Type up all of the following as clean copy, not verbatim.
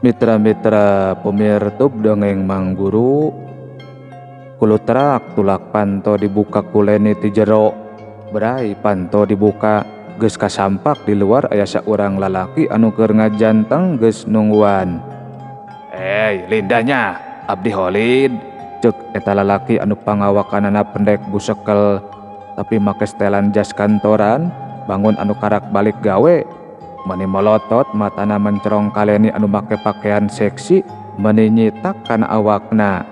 Mitra-mitra pemirtub Dongeng Mang Guru, kulutrak tulak panto dibuka ku Leni ti jero. Bray panto dibuka, geus kasampak di luar aya saurang lalaki anu keur ngajanteng geus nungguan. "Eh, Linda nya, abdi Holid," cek eta lalaki anu pangawakanana pendek busekel tapi make setelan jas kantoran, bangun anu karak balik gawe. Meni melotot matana mencerong ka Leni anu make pakaian seksi meni nyitak kana awakna.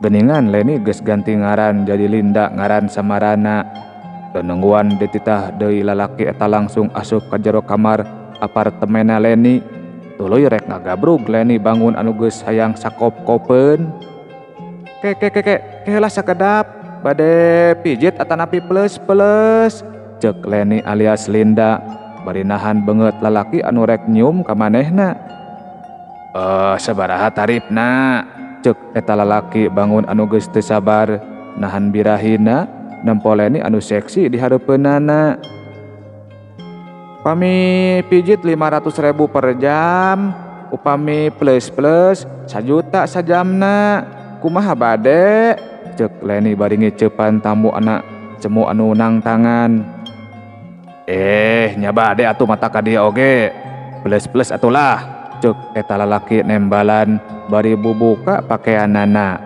Geningan Leni geus ganti ngaran jadi Linda, ngaran samarana. Nungguan dititah deui, lalaki eta langsung asup ka jero kamar apartemenna Leni. Tuluy rek ngagabrug Leni bangun anu geus hayang sakop-kopeun. "Ke ke ke ke, heula sakedap, bade pijit atanapi plus plus?" cek Leni alias Linda bari nahan beungeut lalaki anu rek nyium ka manehna. "Eh, sabaraha tarifna?" cek eta lalaki bangun anu geus teu sabar nahan birahina nempo Leni anu seksi di hareupeunana. "Pami pijit 500.000 per jam, upami plus plus 1 juta sajamna. Kumaha, bade?" cek Leni bari ngiceupan tamu anak cemu anu nangtangan. "Eh, nya bade atuh, mata ka dieu oge. Plus plus atulah," cek eta lalaki nembalan bari bubuka pakaianana.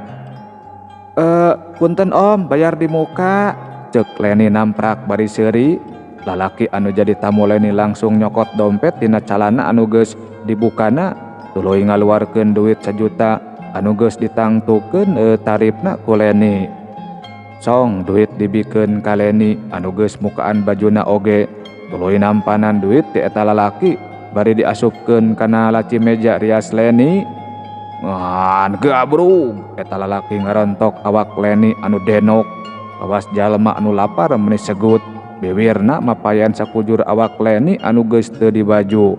"Eh, punten Om, bayar di muka," cek Leni namprak bari seuri. Lalaki anu jadi tamu Leni langsung nyokot dompet tina calana anu geus dibukana, tuluy ngaluarkeun duit 1 juta anu geus ditangtukeun tarifna ku Leni. Song duit dibikeun ka Leni anu geus mukaan bajuna oge, tuluy nampanan duit ti eta lalaki bari diasupkeun kana laci meja rias Leni. Ngan gabrug eta lalaki ngarontok awak Leni anu denok kawas jalma anu lapar meni segut. Biwirna mapayan sakujur awak Leni anu geus teu dibaju.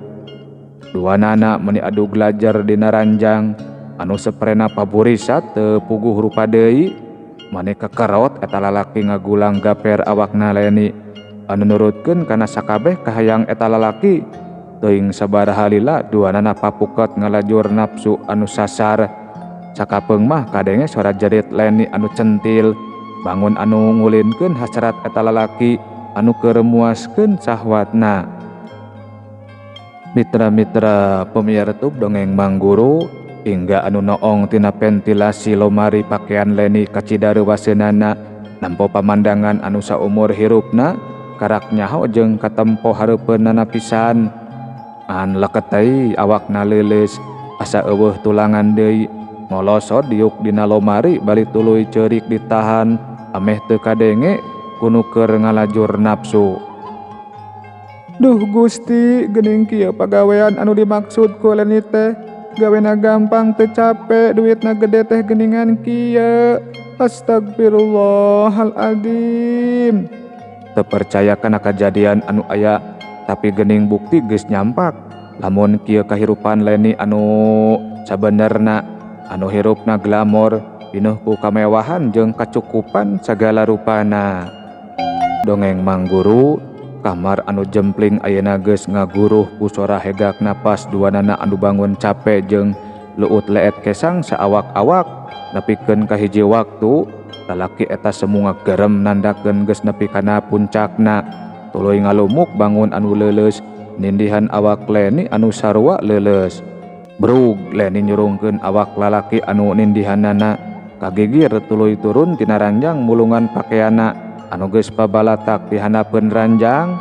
Duanana meni adu gelajar dina ranjang anu seprena paburisat teu puguh rupa deui. Mani kekerot eta lalaki ngagulang gaper awakna Leni anu nurutkeun kana sakabeh kahayang eta lalaki. Teuing sabaraha lila duanana papuket ngalajur nafsu anu sasar. Sakapeung mah kadenge sora jerit Leni anu centil bangun anu ngulinkeun hasrat eta lalaki anu keur muaskeun sahwatna. Mitra-mitra pemirtub Dongeng Mang Guru, hingga anu noong tina ventilasi lomari pakaian Leni kacida reuwaseunana nempo pamandangan anu saumur hirupna karak nyaho jeung katempo hareupeunana pisan. Ngan leket deui awakna leuleus asa euweuh tulangan deui, ngolosod diuk dina lomari bari tuluy ceurik ditahan ameh teu kadenge ku nu keur ngalajur nafsu. Duh Gusti, geuning kieu pagawean anu dimaksud ku Leni teh, gawena gampang, teu cape, duitna gede teh, geuningan kieu. Astagfirullahaladzim. Teu percaya kana kajadian anu aya, tapi geuning bukti geus nyampak lamun kieu kahirupan Leni anu sabenerna, anu hirupna glamor, pinuh ku kamewahan jeung kacukupan sagala rupana. Dongeng Mang Guru, kamar anu jempling ayeuna geus ngaguruh ku sora hegak napas duanana anu bangun cape jeung luut leet kesang saawak-awak. Nepikeun ka hiji waktu lalaki eta semu ngagerem nandakeun geus nepi kana puncakna. Tuluy ngalumuk bangun anu leuleus nindihan awak Leni anu sarua leuleus. Brug Leni nyurungkeun awak lalaki anu nindihanana, kagigir tuluy turun tina ranjang mulungan pakaianna anu geus pabalatak di handapeun ranjang.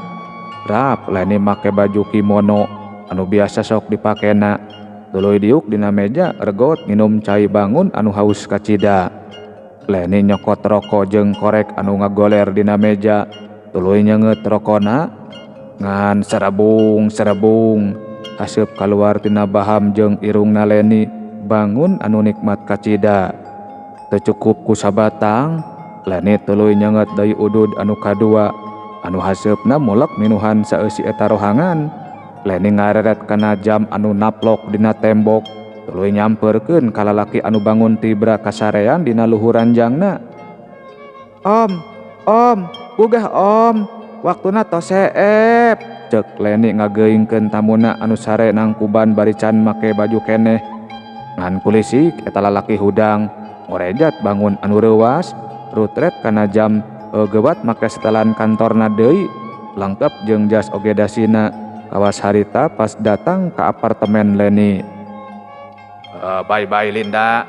Rap Leni make baju kimono anu biasa sok dipakena, tuluy diuk dina meja regot nginum cai bangun anu haus kacida. Leni nyokot roko jeung korek anu ngagoler dina meja, tuluy nyeungeut rokona. Ngan serebung serebung haseup kaluar tina baham jeung irungna Leni bangun anu nikmat kacida. Teu cukup ku sabatang, Leni tuluy nyeungeut deui udud anu kadua anu haseupna mulek minuhan saeusi eta rohangan. Leni ngareret kana jam anu naplok dina tembok, tuluy nyamperkeun ka lalaki anu bangun tibra kasarean dina luhur ranjangna. "Om, Om, gugah Om, waktuna tos seep." Cek Leni ngageuingkeun tamuna anu sare nangkuban bari can make baju keneh. Ngan kulisik eta lalaki hudang ngorejat bangun anu reuwas rutret kana jam gewat make setelan kantorna deui lengkap jeung jas oge dasina kawas harita pas datang ka apartemen Leni. Bye bye Linda,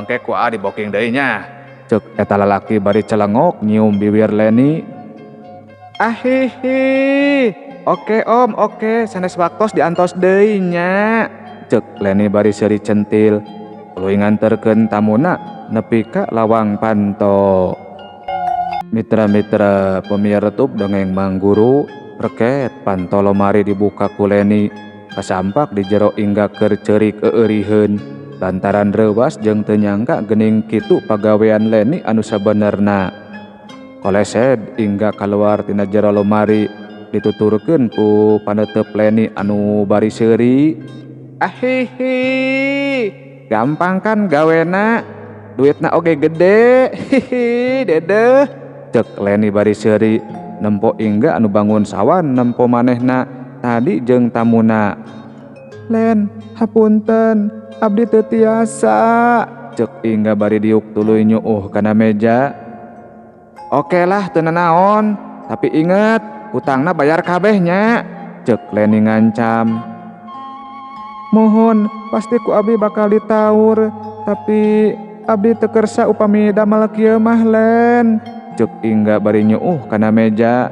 engke ku aa di booking deui nya. Cek eta lalaki bari celengok nyium bibir Leni. Ahihi, oke om, oke, sanes waktos diantos deui nya. Cek Leni bari seuri centil, tuluy nganterkeun tamuna nepi ka lawang panto. Mitra-mitra pemiar tub dongeng Mang Guru, reket panto lomari dibuka ku Leni, kasampak di jero Ingga keur ceurik euriheun lantaran reuwas jeung teu nyangka geuning kitu pagawean Leni anu sabenerna. Kolesed Ingga kaluar tina jero lomari dituturkeun ku paneuteub Leni anu bari seuri. Ahihi, gampang kan gawena, duitna oge gede, hihi dedeh. Cek Leni bari seuri nempo Ingga anu bangun sawan nempo manehna tadi jeung tamuna. Len, hapunten, abdi teu tiasa. Cek Ingga bari diuk tuluy nyuuh kana meja. Oke lah teu nanaon, tapi inget hutangna bayar kabeh nya. Cek Leni ngancam. Mohon, pasti ku abdi bakal ditaur, tapi abdi teu kersa upami damel kieu mah Len. Cek Ingga bari nyuuh kana meja.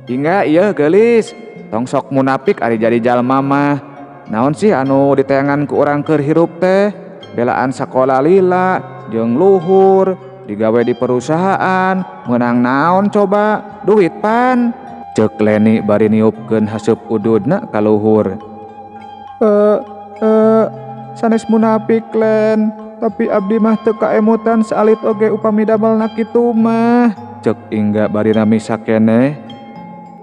Ingga ieu geulis, tong sok munafik ari jadi jalma mah. Naon sih anu diteangan ku urang keur hirup teh? Belaan sakola lila jeung luhur, digawe di perusahaan, meunang naon coba? Duit pan. Cek Leni bari niupkeun haseup ududna ka luhur. Sanes munafik Len, tapi abdi mah teu kaemutan saalit oge upami damelna kitu mah. Cek Ingga bari ramisa keneh.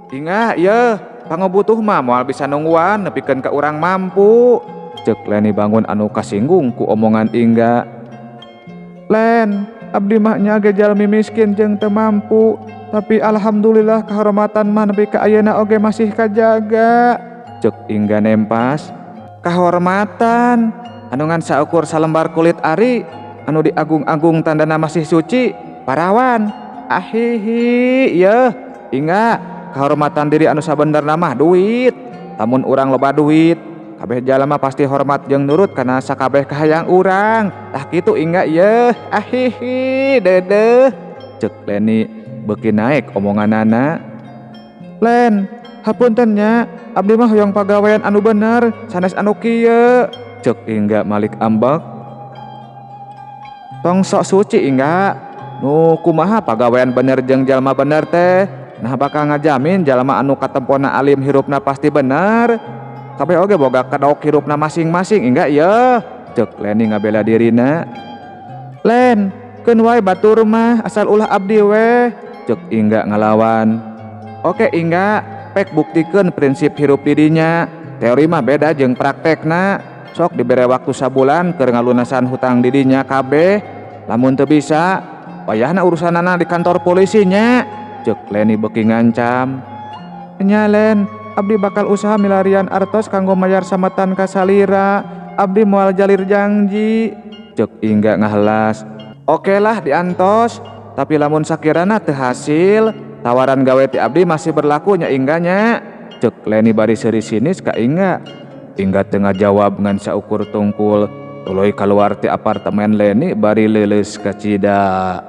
Ingga ieu pangobutuh mah moal bisa nungguan nepikeun ka urang mampu. Cek Leni bangun anu kasinggung ku omongan Ingga. Len, abdi mah nya ge jalmi miskin jeung teu mampu, tapi alhamdulillah kahormatan mah nepi ka ayeuna oge masih kajaga. Cek Ingga nempas. Kahormatan anu ngan saukur salembar kulit ari anu diagung-agung tandana masih suci parawan. Ahihi ieu Ingga, kahormatan diri anu sabenerna mah duit. Lamun urang loba duit, kabeh jalma pasti hormat jeung nurut kana sakabeh kahayang urang. Tah kitu Ingga ieu. Ahihi dedeh. Cek Leni beuki naek omonganana. Len, hapunten nya, abdi mah hoyong pagawean anu bener, sanes anu kieu. Cek Ingga malik ambek. Tong sok suci Ingga, nu kumaha pagawean bener jeung jalma bener teh? Nah bakal ngajamin jalma anu katempona alim hirupna pasti bener. Kabeh oge boga kedok hirupna masing-masing Ingga ieu. Cek Leni ngabela dirina. Len, keun wae batur mah asal ulah abdi weh. Cek Ingga ngalawan. Oke Ingga, pek buktikeun prinsip hirup dirinya. Teori mah beda jeung praktekna. Sok dibere waktu sabulan keur ngalunasan hutang didinya kabeh. Lamun teu bisa, wayahna urusanana di kantor polisinya. Cek Leni beuki ngancam. Nya Len, abdi bakal usaha milarian artos kanggo mayar sametan ka salira. Abdi moal jalir janji. Cek Ingga ngahelas. Oke lah diantos, tapi lamun sakirana teu hasil, tawaran gawe ti abdi masih berlaku nya Ingga nya. Cek Leni bari seuri sinis ka Ingga. Ingga teu ngajawab ngan saukur tungkul, tuluy kaluar ti apartemen Leni bari leuleus kacida.